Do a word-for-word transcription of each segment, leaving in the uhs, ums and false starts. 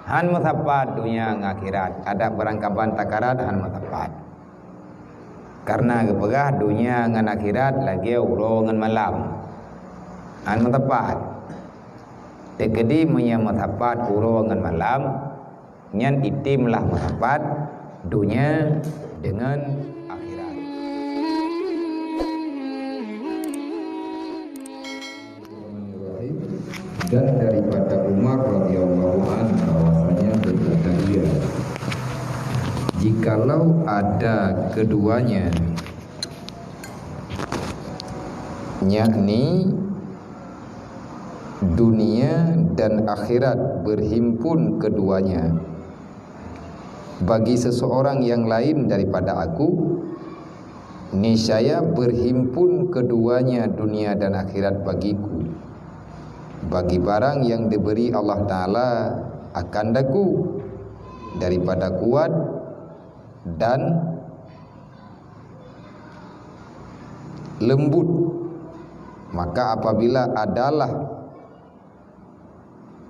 Han meusapat donya ngon akhirat. Adak barangkaban takarat han meusapat. Karena geupeugah donya ngon akhirat lagée uroe ngon malam. Han meusapat. Teukeudi meunyoe meusapat uroe ngon malam, nyan item lah meusapat donya deungon akhirat. Dan daripada Umar radhiyallahu anhu bahwasanya berkata ia, jikalau ada keduanya, yakni dunia dan akhirat berhimpun keduanya, bagi seseorang yang lain daripada aku, niscaya berhimpun keduanya dunia dan akhirat bagiku, bagi barang yang diberi Allah Ta'ala akan daku daripada kuat dan lembut. Maka apabila adalah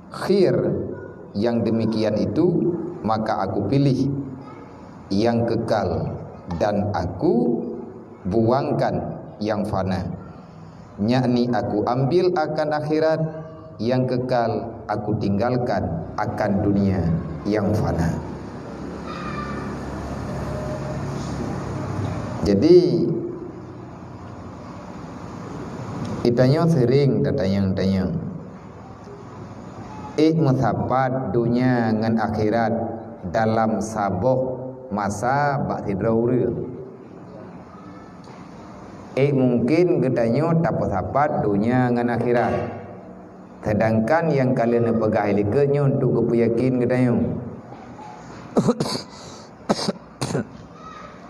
khir yang demikian itu, maka aku pilih yang kekal dan aku buangkan yang fana. Yakni aku ambil akan akhirat, yang kekal aku tinggalkan akan dunia yang fana. Jadi, geutanyoe sering tatanyong-tanyong, ék meusapat donya ngon akhirat dalam saboh masa bak sidroe ureuëng. Ék mungken geutanyoe tapeusapat donya ngon akhirat, seudangkan nyang ka lheueh neupeugah i likot nyoe untuk geupeuyakin geutanyoe.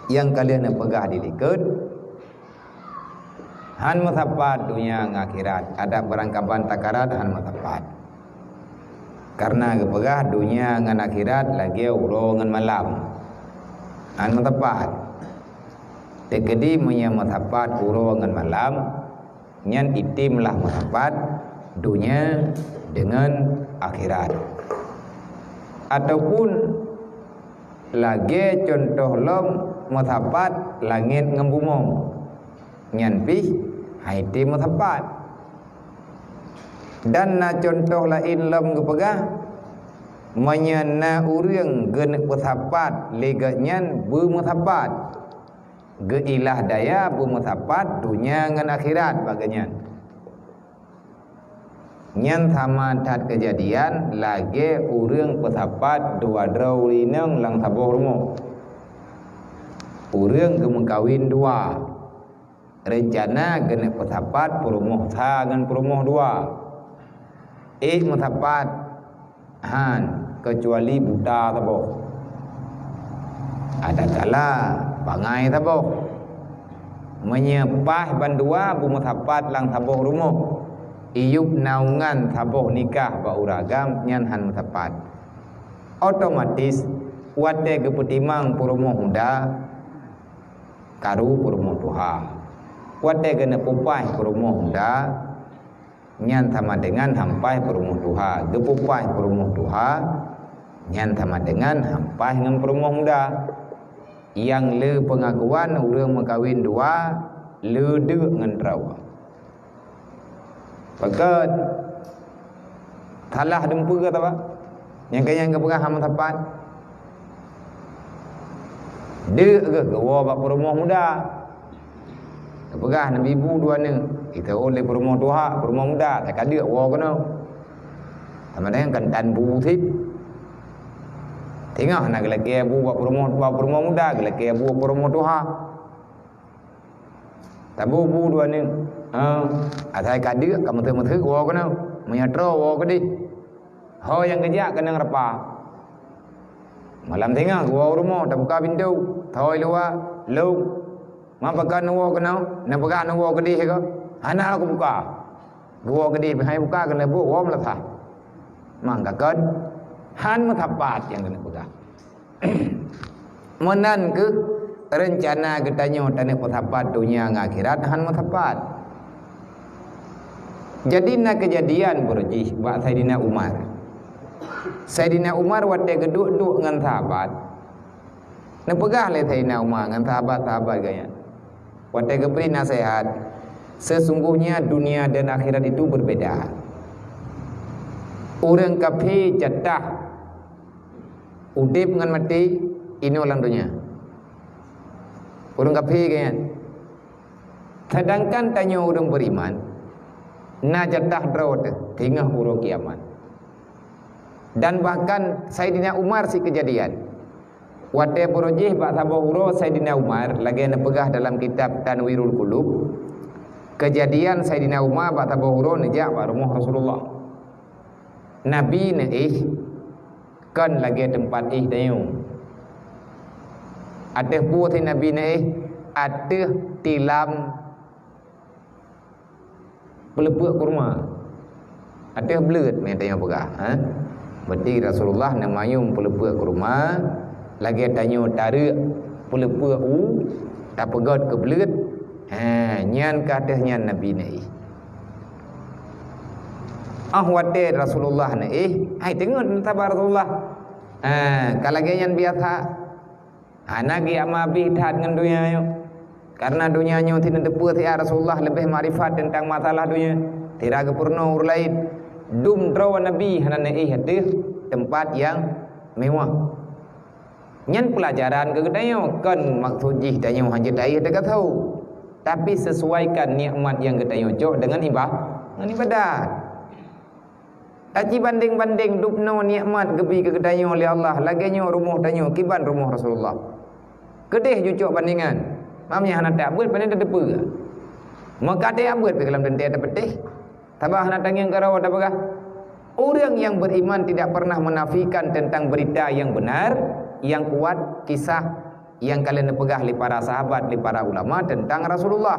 Nyang ka lheueh neupeugah di likot, han meusapat donya ngon akhirat, adak barangkaban takarat han meusapat. Karena geupeugah donya ngon akhirat lagée uroe ngon malam. Han meusapat. Teukeudi meunyoe meusapat uroe ngon malam, nyan item lah meusapat donya deungon akhirat. Ataupun lagée cuntoh lom meusapat langét ngon bumoe, nyan pih han item meusapat. Dan na cuntoh laén lom geupeugah, meunyoe na ureuëng geuneuk peusapat lé gobnyan beumeusapat, geuilah daya beumeusapat donya ngon akhirat bak gobnyan. Nyan sama that keujadian lagée ureuëng peusapat dua droe inong lam saboh rumoh. Ureuëng geumeukawen dua, reuncana geuneuk peusapat peurumoh sa ngon peurumoh dua. Ék meusapat, han, keucuali buta saboh. Adakala bangai saboh. Meunyoe paih bandua beumeusapat lam saboh rumoh, iyup naungan saboh nikah bak ureuëng agam, nyan han meusapat. Otomatis, watée geupeutimang peurumoh muda, karu peurumoh tuha. Watée geuneuk peupaih peurumoh muda, nyan sama dengan han paih peurumoh tuha. Geupeupaih peurumoh tuha, nyan sama dengan han paih ngon peurumoh muda. Nyang le peungakuan ureuëng meukawen dua, le deuk ngon droe. Pakon? Salah dumpeue saban. Nyang keu nyang geupeugah han meusapat. Deuk geuh geuwoe bak peurumoh muda. Geupeugah neubi bu dua neuk. Geuwoe lé peurumoh tuha, peurumoh muda, teuka deuk woe keunoe. Sama dengan kan tan bu cit. Teungoh na geulakée bu bak peurumoh, bak peurumoh muda, geulakée bu bak peurumoh tuha. Tabu bu dua neuk. Ha, asai ka deuk ka meuteuk-meuteuk woe keunoe. Meunyoe troe woe keudeh. Ho nyang geujak keunong repa. Malam teungoh geuwoe u rumoh tabuka pintoe. Thoi luwa, lôn. Ma pakon neuwoe keunoe, neupeugah neuwoe keudeh keu? Hana kubuka. Geuwoe keudeh pih hai buka keuneuk buet woe meulasah. Mang ka kon han meusapat nyang keuneuk peugah. Meunan keuh reuncana geutanyoe taneuk peusapat donya ngon akhirat han meusapat. Jadi na keujadian beurjih bak Saidina Umar. Saidina Umar watée geuduek-duek ngon sahabat, neupeugah lé Saidina Umar ngon sahabat-sahabat geuh nyan, watée geubri naseuhat, "Sesungguhnya dunia dan akhirat itu berbeda. Ureuëng kafé jatah udeb ngon maté inoe lam donya. Ureuëng kafé geuh nyan. Sedangkan tanyoe ureuëng beriman, na jatah droe teuh teungoh uroe kiamat." Dan bahkan Saidina Umar sikeujadian. Watée barô jih bak saboh uroe Saidina Umar, lagée neupeugah dalam kitab Tanwirul Qulub, keujadian Saidina Umar bak saboh uroe neujak bak rumoh Rasulullah. Nabi neuéh kon lagée teumpat éh tanyoe. Ateueh peue Nabi neuéh? Ateueh tilam peuleupeuk kurma. Ateueh bleuet meutanyoe peugah, ha? Berarti Rasulullah neumayum peuleupeuk kurma, lagée tanyoe tareuek peuleupeuk u, tapeugét keu bleuet, ha, nyan ka ateueh nyan Nabi neuéh. Ah watée Rasulullah neuéh, hai teungeut meusabat Rasulullah. Ha, ka lagée nyan biasa. Hana geujak meuhabéh that ngon donya nyoe. Karena donya nyoe sineuteupeue siat Rasulullah leubeh makrifat teuntang masalah donya. Sira geupeurunoe ureuëng laén. Dum droe Nabi hana neuéh ateueh teumpat nyang mewah. Nyan peulajaran keu geutanyoe, kon maksud jih tanyoe hana jeuet taéh teugasoe. Tapi sesuaikan nikmat nyang geutanyoe cok deungon iba-, deungon ibadat. Taci bandeng-bandeng dubnoe nikmat geubri keu geutanyoe lé Allah, lagée nyoe rumoh tanyoe kiban rumoh Rasulullah. Keudeh jucok bandingan. Mam nyang hana tabeuet pane tateupeue. Meuka teuabeuet pih lam teuntée tapeuteh. Sabab hana tangieng keurawa tapeugah. Ureuëng nyang beriman tidak pernah menafikan tentang berita yang benar, yang kuat, kisah yang ka lheueh neupeugah lé para sahabat, lé para ulama tentang Rasulullah.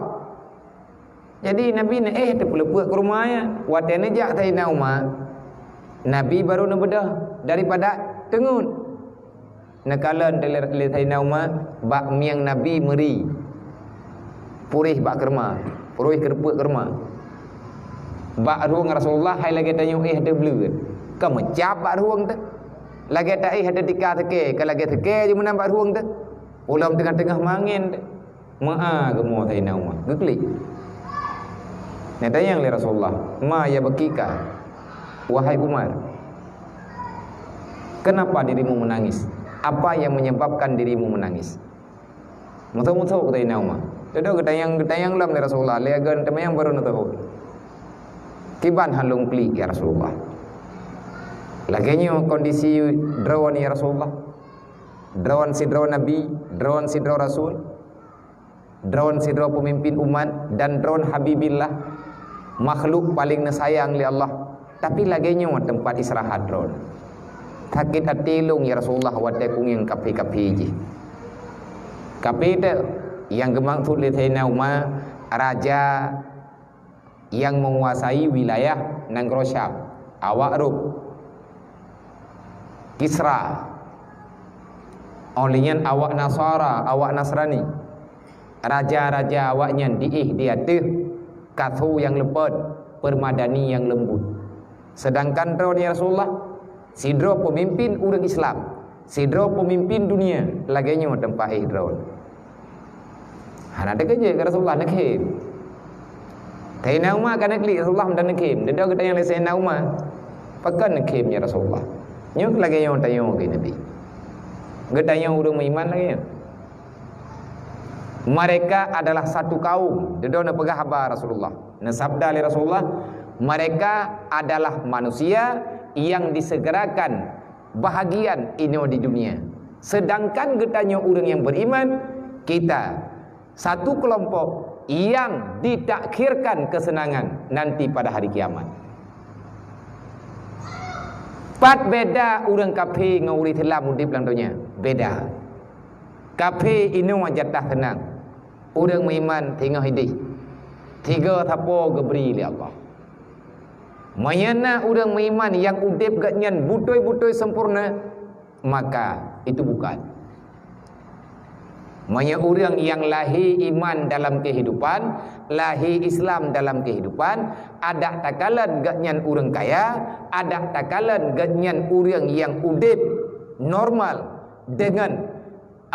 Jadi Nabi neuéh teupeuleupeuk keu rumoh nyan. Watée neujak Saidina Umar, Nabi barô neubeudôh daripada teungeut. Neukalon lé Saidina Umar bak mieng Nabi meuri. Puréh bak keurma, puréh keureupeuk keurma. Bak rueng Rasulullah hai lagée tanyoe éh teubleuet. Ka meucab bak rueng teuh. Lagée taéh teutika seukée, ka lagée seukée jih meunan bak rueng teuh. Ulôn teungoh-teungoh mangén teuh. Meu'a geumo Saidina Umar, geuklik. Neutanyong lé Rasulullah, "Ma yabkika, wahai Umar? Kenapa dirimu menangis? Apa yang menyebabkan dirimu menangis?" Meuthok-meuthok Saidina Umar. Dudoe geutanyong-geutanyong lom lé Rasulullah, lé agan teumanyong barô neuteupeue. "Kiban han lôn klik, ya Rasulullah. Lagée nyoe kondisi droe nyoe, ya Rasulullah. Droe sidroe nabi, droe sidroe rasul." Droe sidroe peumimpin umat dan droe Habibillah, makhluk paleng neusayang lé Allah. Tapi lagée nyoe teumpat istirahat droe. Sakét até lôn, ya Rasulullah, watée kungieng kafé-kafé jih. Kafé teuh nyang geumaksud lé Saidina Umar, raja nyang menguasai wilayah nanggroe Syam, awak Rom, Kisra. Óh lheueh nyan awak Nasara, awak Nasrani. Raja-raja awaknyan diéh di ateueh kaso nyang leupot, peumadani nyang leumbut. Seudangkan droe nyoe, ya Rasulullah, sidroe peumimpin ureuëng Islam, sidroe peumimpin dunia, lagée nyoe teumpat éh droe. Hana teukeujeuet keu Rasulullah, neukhém. Saidina Umar ka neuklik Rasulullah meunan neukhém. Dudoe geutanyong lé Saidina Umar, "Pakon neukhém, ya Rasulullah?" Nyoe lagée nyoe tanyong keu Nabi. Geutanyong ureuëng meuiman lagée nyoe. "Mereka adalah satu kaum." Dudoe neupeugah haba Rasulullah. Neusabda lé Rasulullah, "Mereka adalah manusia yang disegerakan bahagian inoe di dunia. Sedangkan geutanyoe ureuëng nyang beriman, kita satu kelompok yang ditakhirkan kesenangan nanti pada hari kiamat." Pat beda ureuëng kafé ngon ureuëng Islam udeb lam donya? Beda. Kafé inoe jatah seunang. Ureuëng meuiman singoh ideh. Tiga sapo geubri lé Allah. Meunyoe na ureuëng meuiman nyang udeb geuhnyan beutôi-beutôi sempurna, maka itu bukan. Meunyoe ureuëng nyang lahé iman dalam kehidupan, lahé Islam dalam kehidupan, adak takalon gobnyan ureuëng kaya, adak takalon gobnyan ureuëng nyang udeb normal deungon,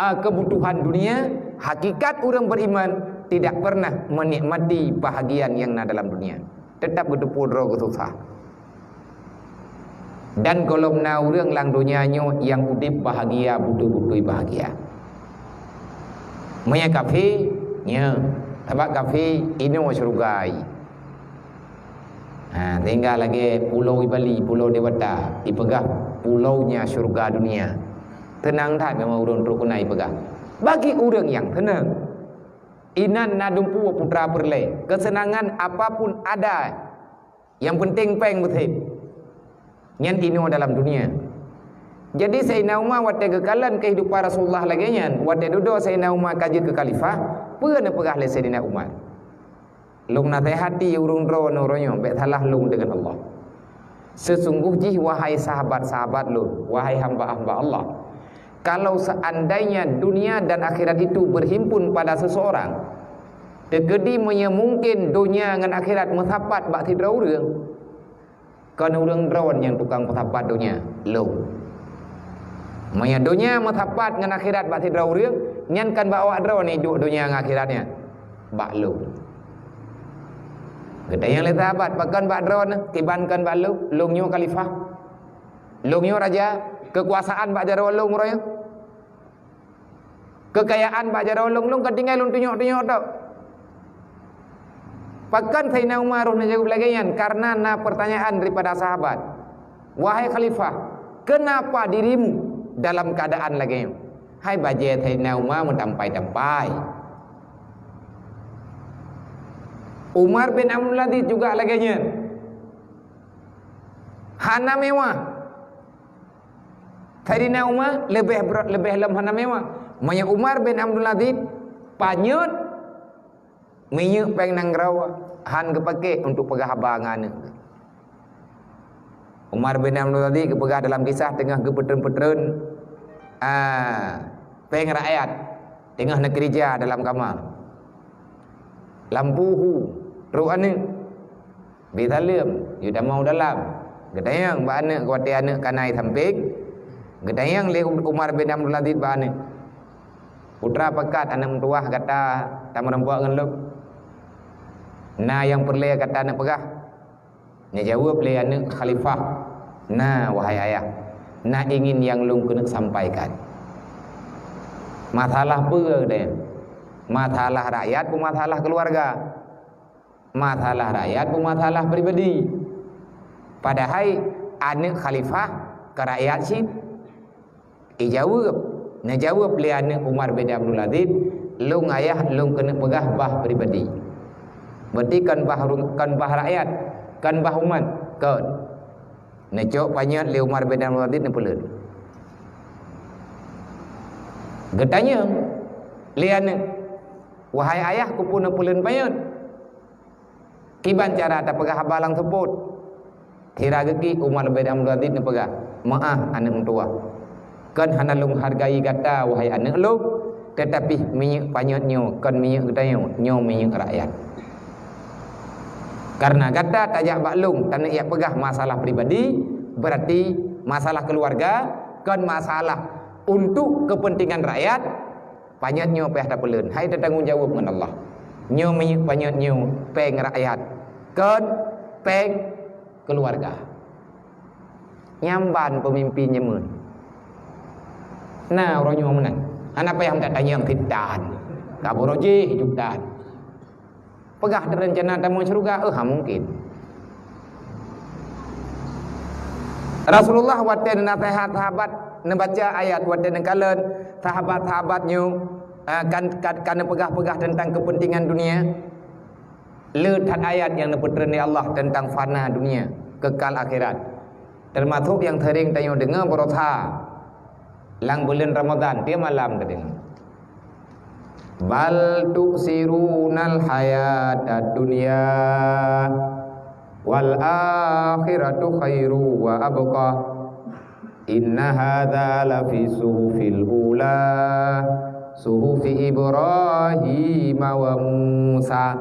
a, kebutuhan dunia, hakikat ureuëng beriman tidak pernah menikmati bahagian yang na dalam dunia. Tetap geuteupeue droe geususah. Dan gohlom na ureuëng lam donya nyoe nyang udeb bahagia, beutôi-beutôi bahagia. Meunyoe kafé, nyoe, sabab kafé inoe syeuruga. Ha, sehingga lagée pulo di Bali, pulo dewata, ipeugah pulo nyan syeuruga dunia. Teunang that memang ureuëng trok keunan ipeugah. Bagi ureuëng nyang teunang, inan na dumpeue putra peureulée, keuseunangan apapun ada. Nyang peunteng péng beutém. Nyan inoe dalam dunia. Jadi Saidina Umar watée geukalon keuhidupan Rasulullah lagée nyan, watée dudoe Saidina Umar ka jeuet keu khalifah, peue neupeugah lé Saidina Umar? Lôn nasihati ureuëng droeneuh uroe nyoe, bék salah lôn deungon Allah. Seusungguh jih, wahai sahabat-sahabat lôn, wahai hamba-hamba Allah, kalau seandainya dunia dan akhirat itu berhimpun pada seseorang, teukeudi meunyoe mungkin donya ngon akhirat meusapat bak sidroe ureuëng, kon ureuëng droe nyang tukang peusapat donya, lôn. Meunyoe donya meusapat ngon akhirat bak sidroe ureuëng, nyan kon bak awak droe nyang duek donya ngon akhirat nyan, bak lôn. Geutanyong lé sahabat, "Pakon bak droeneuh, kiban kon bak lôn? Lôn nyoe khalifah. Lôn nyoe raja, keukuasaan bak jaroe lôn uroe nyoe. Keukayaan bak jaroe lôn, lôn ka tinggai lôn tunyok-tunyok tok." Pakon Saidina Umar roh neujaweueb lagée nyan? Karena na peurtanyaan daripada sahabat, "Wahai khalifah, kenapa dirimu dalam keadaan lagée nyoe?" Hai bajée Saidina Umar meutampai-tampai. Umar bin Abdul Aziz juga lagée nyan. Hana mewah. Saidina Umar leubeh ber-, leubeh lom hana mewah. Meunyoe Umar bin Abdul Aziz panyöt minyeuk péng nanggroe, han geupakée untuk peugah haba ngon aneuëk. Umar bin Abdul Aziz geupeugah dalam kisah teungoh geupeutreun-peutreun, a, péng rakyat, teungoh neukeurija dalam kama. Lampu hu, trok aneuëk. Bi saleuem, yue tamong dalam. Geutanyong bak aneuëk, watée aneuëk ka na i sampéng, geutanyong lé Umar bin Abdul Aziz bak aneuëk, "Putra, pakat aneuëk meutuwah gata tameurumpok ngon lôn? Na nyang peureulée gata aneuëk peugah?" Neujaweueb lé aneuëk khalifah, "Na, wahai ayah, na ingin nyang lôn keuneuk sampaikan." "Masalah peue?" geutanyong. "Masalah rakyat peue masalah keuluwarga?" Masalah rakyat pun masalah pribadi. Padahai aneuëk khalifah keu rakyat cit. Ijaweueb, neujaweueb lé aneuëk Umar bin Abdul Aziz, "Lôn ayah lôn keuneuk peugah bah pribadi." Berarti kon bah ru-, kon bah rakyat, kon bah umat, kon. Neucok panyöt lé Umar bin Abdul Aziz neupeuleuet. Geutanyong lé aneuëk, "Wahai ayah, keupeue neupeuleuet panyöt?" Kiban cara tapeugah haba nyang seupôt. Sira geuki Umar bin Abdul Aziz neupeugah, "Meuáh aneuëk meutuwah. Kon hana lôn hargai gata, wahai aneuëk lôn, teutapi minyeuk panyöt nyoe kon minyeuk geutanyoe, nyoe minyeuk rakyat. Kareuna gata tajak bak lôn taneuk jak peugah masalah pribadi, berarti masalah keuluwarga, kon masalah untuk keupeuntengan rakyat." Panyöt nyoe payah tapeuleuet, hai tatanggong jaweueb ngon Allah. Nyoe minyeuk panyöt nyoe péng rakyat, kon péng keuluwarga. Nyan ban peumimpin jameun. Na uroe nyoe meunan. Hana payah minta tanyong sitan. Ka buroe jih jutan. Peugah teurencana tamong syeuruga, eh, ha mungkin. Rasulullah watée neunaseuhat sahabat, neubaca ayat, watée neukalon sahabat-sahabat nyoe, eh, kan, kan, kan neupeugah-peugah teuntang keupeuntengan dunia. Le that ayat nyang neupeutreun lé Allah teuntang fana dunia, keukal akhirat. Teumasok nyang seuring tanyoe deungoe baroesa lam buleuen Ramadhan, tieb malam tadeungoe. "Bal tu'sirunal hayatad dunya, wal akhiratu khairu wa abqa. Inna hadza lafi suhufil ula." Suhufi Ibrahim wa Musa.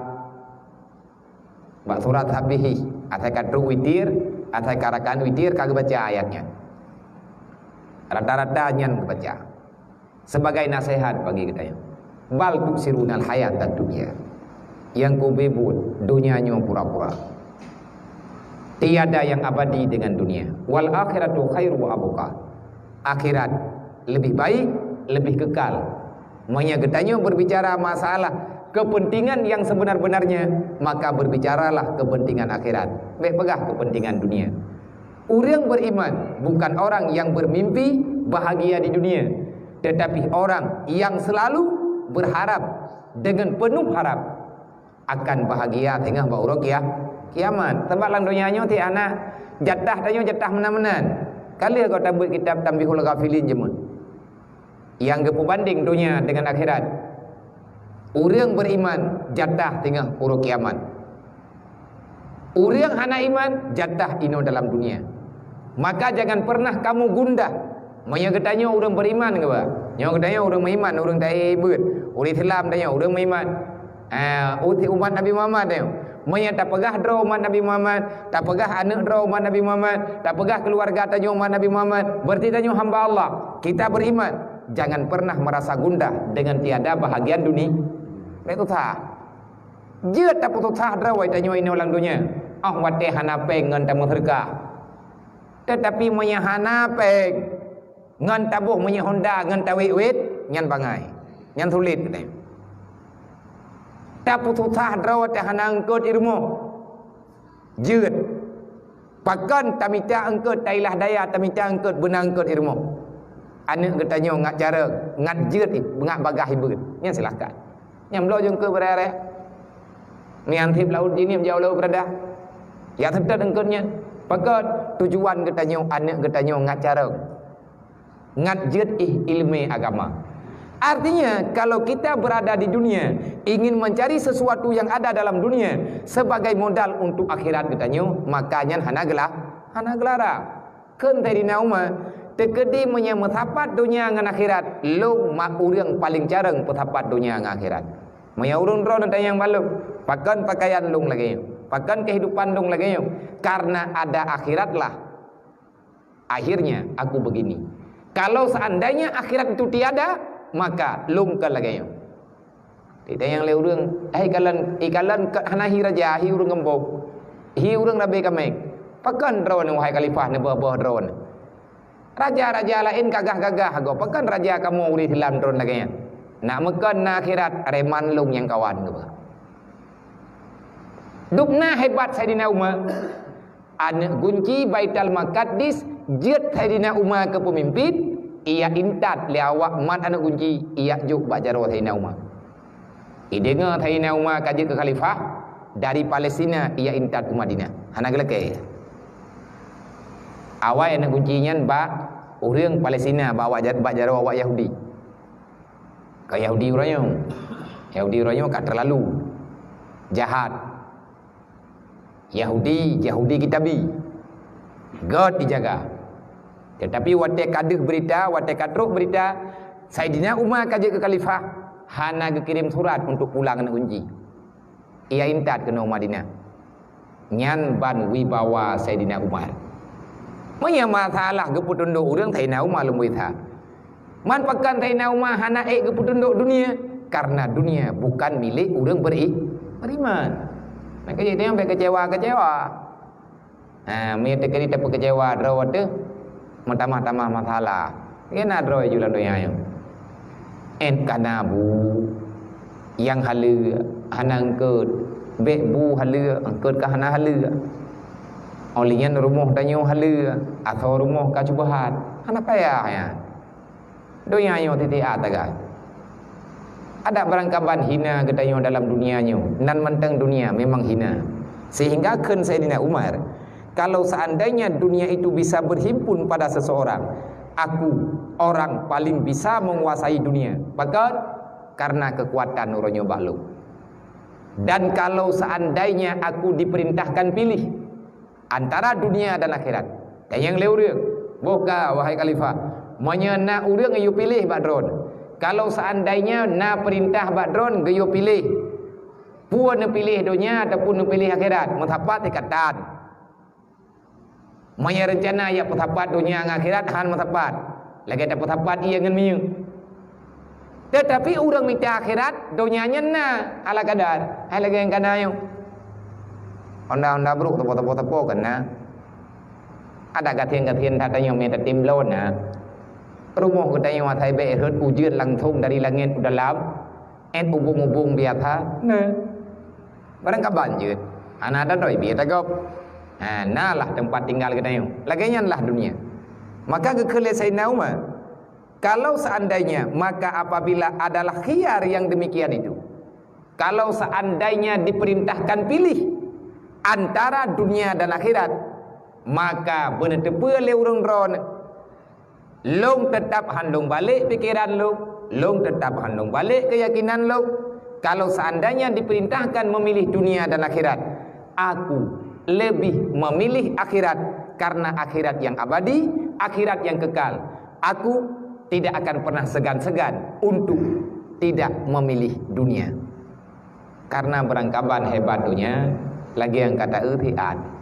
Bak surat Sabbihi, asai ka trok witir, asai ka rakan witir ka geubaca ayat nyan. Rata-rata nyan geubaca. Sebagai nasihat bagi geutanyoe. Bal tu'sirunal hayatad dunya. Nyang keubeue buet, donya nyoe pura-pura. Tiada yang abadi dengan dunia. Wal akhiratu khairu wa abqa. Akhirat lebih baik, lebih kekal. Meunyoe geutanyoe berbicara masalah kepentingan yang sebenar-benarnya, maka berbicaralah kepentingan akhirat. Bék peugah kepentingan dunia. Ureuëng beriman bukan orang yang bermimpi bahagia di dunia, tetapi orang yang selalu berharap dengan penuh harap akan bahagia singoh bak uroe kia-, kiamat. Sabab lam donya nyoe ti hana, jatah tanyoe jatah meunan-meunan. Ka lheueh gob tabeuet kitab Tanbihul Ghafilin jameun. Nyang geupeubandeng donya dengan akhirat. Ureuëng beriman jatah singoh uroe kiamat. Ureuëng hana iman jatah inoe dalam dunia. Maka jangan pernah kamu gundah. Meunyoe geutanyoe ureuëng beriman, nyoe geutanyoe ureuëng meuiman, ureuëng taat beuet, ureuëng Islam tanyoe ureuëng meuiman. Ah, uti umat Nabi Muhammad tanyoe. Meunyoe tapeugah droe umat Nabi Muhammad, tapeugah aneuëk droe umat Nabi Muhammad, tapeugah keuluwarga tanyoe umat Nabi Muhammad, berarti tanyoe hamba Allah. Kita beriman, jangan pernah merasa gundah dengan tiada bahagian dunia. Bék susah. Jeuet tapeususah droe tanyoe inoe lam donya. Ah, watée hana péng ngon tameuseudeukah. Tetapi meunyoe hana péng, ngon taboh minyeuk honda, ngon tawét-wét, nyan bangai. Nyan sulet geutanyoe. Tapeususah droe watée hana eungkot i rumoh. Jeuet. Pakon tamita eungkot, tailah daya, tamita eungkot, beuna eungkot i rumoh. Aneuëk geutanyoe ngat carông, ngat jeuet, ngat bagaih i beuet. Nyan silahkan. Nyang bloe jeuet eungkot beuraya-raya. Nyan seb laôt jih nyan jauh laôt beurada. Ya seutôt eungkot nyan. Pakon tujuan geutanyoe, aneuëk geutanyoe ngat carông. Ngat jeuet ih ileumé agama. Artinya, kalau kita berada di dunia, ingin mencari sesuatu yang ada dalam dunia sebagai modal untuk akhirat geutanyoe, maka nyan hana geulah-, hana geulara. Kheun Saidina Umar, teukeudi meunyoe meusapat donya ngon akhirat, lôn mak ureuëng paleng carông peusapat donya ngon akhirat. Meunyoe ureuëng droe neutanyong bak lôn, pakon pakaian lôn lagée nyoe? Pakon keuhidupan lôn lagée nyoe? Karena ada akhirat lah. Akhirnya aku begini. Kalau seandainya akhirat itu tiada, maka lôn kon lagée nyoe. Ditanyong lé ureuëng, "Hai kalon, i kalon ka hana hi raja, hi ureuëng gampông, hi ureuëng rabe kaméng. Pakon droeneuh, wahai khalifah, neubeubaih droeneuh? Raja-raja laén gagah-gagah gob, pakon raja kamoe ureuëng Islam droeneuh lagée nyan? Nak meukon na akhirat, reman lôn nyang kawan," geuba. Dubna hebat Saidina Umar. Aneuëk gunci Baitul Maqdis jeuet Saidina Umar keu peumimpin, ijak intat lé awak mat aneuëk gunci, ijak jok bak jaroe Saidina Umar. Ideungoe Saidina Umar ka jeuet keu khalifah, dari Palestina ijak intat u Madinah. Hana geulakée. Awai aneuëk gunci nyan bak ureuëng Palestina, bak awak ja-, bak jaroe awak Yahudi. Ka Yahudi uroe nyoe. Yahudi uroe nyoe ka teulalu jahat. Yahudi, Yahudi Kitabi, göt ijaga. Tetapi watée ka deuh beurita, watée ka trok beurita, Saidina Umar ka jeuet keu khalifah, hana geukirém surat untuk pulang aneuëk gunci. Ijak intat keunoe Madinah. Nyan ban wibawa Saidina Umar. Meunyoe masalah geupeutundok ureuëng, Saidina Umar lom beurita. Man pakon Saidina Umar hana ék geupeutundok dunia? Karena dunia bukan milék ureuëng beri-, beriman. Maka jadi jangan sampai kecewa-kecewa. Ha, meunyoe teukeudi tapeukecewa droe teuh, meutamah-tamah masalah. Kena droe ju lam donya nyoe. Ét kana bu nyang haleue hana eungkot, bék bu haleue eungkot ka hana haleue. Óh lheueh nyan rumoh tanyoe haleue, asoe rumoh ka cubahat, hana payah nyan. Donya nyoe titik a tagai. Adak barangkaban hina geutanyoe dalam dunia nyoe, nan mantong dunia memang hina. Sehingga kheun Saidina Umar, "Kalau seandainya dunia itu bisa berhimpun pada seseorang, aku orang paling bisa menguasai dunia." Pakon? Karena kekuatan uroe nyoe bak lôn. Dan kalau seandainya aku diperintahkan pilih, antara dunia dan akhirat. Tanyong lé ureuëng, "Boh ka, wahai khalifah, meunyoe na ureuëng yue piléh bak droeneuh, Kalau seandainya na peurintah bak droe geuyue piléh, peue neupiléh donya ataupun neupiléh akhirat, meusapat ikatan. Meunyo reuncana jak peusapat donya ngon akhirat, han meusapat. Lagée tapeusapat ie ngon minyeuk. Teutapi ureuëng mita akhirat, donya nyan na, ala kadar. Hai lagée nyang kana nyoe. Honda-honda brok, teupeu-teupeu-teupeu kan na. Ada gasien-gasien that tanyoe mita tim bloe na. Rumoh geutanyoe asai bék rhot ujeuen langsong dari langét u dalam. Ét ubong-ubong biasa. Nah. Barangkaban jeuet. Hana ada doi biasa gob. Ha, nalah teumpat tinggal geutanyoe. Lagée nyan lah dunia. Maka geukheun lé Saidina Umar, kalau seandainya, maka apabila adalah khiyar yang demikian itu, kalau seandainya diperintahkan pilih antara dunia dan akhirat, maka beuneuteupeu lé ureuëng droe Lôn teutab han lôn balek pikeran lôn, lôn teutab han lôn balek keuyakinan lôn. Kalau seandainya diperintahkan memilih dunia dan akhirat, aku lebih memilih akhirat, karena akhirat yang abadi, akhirat yang kekal. Aku tidak akan pernah segan-segan untuk tidak memilih dunia. Karena beurangkaban hebat dunia, lagée nyang ka taeu siat.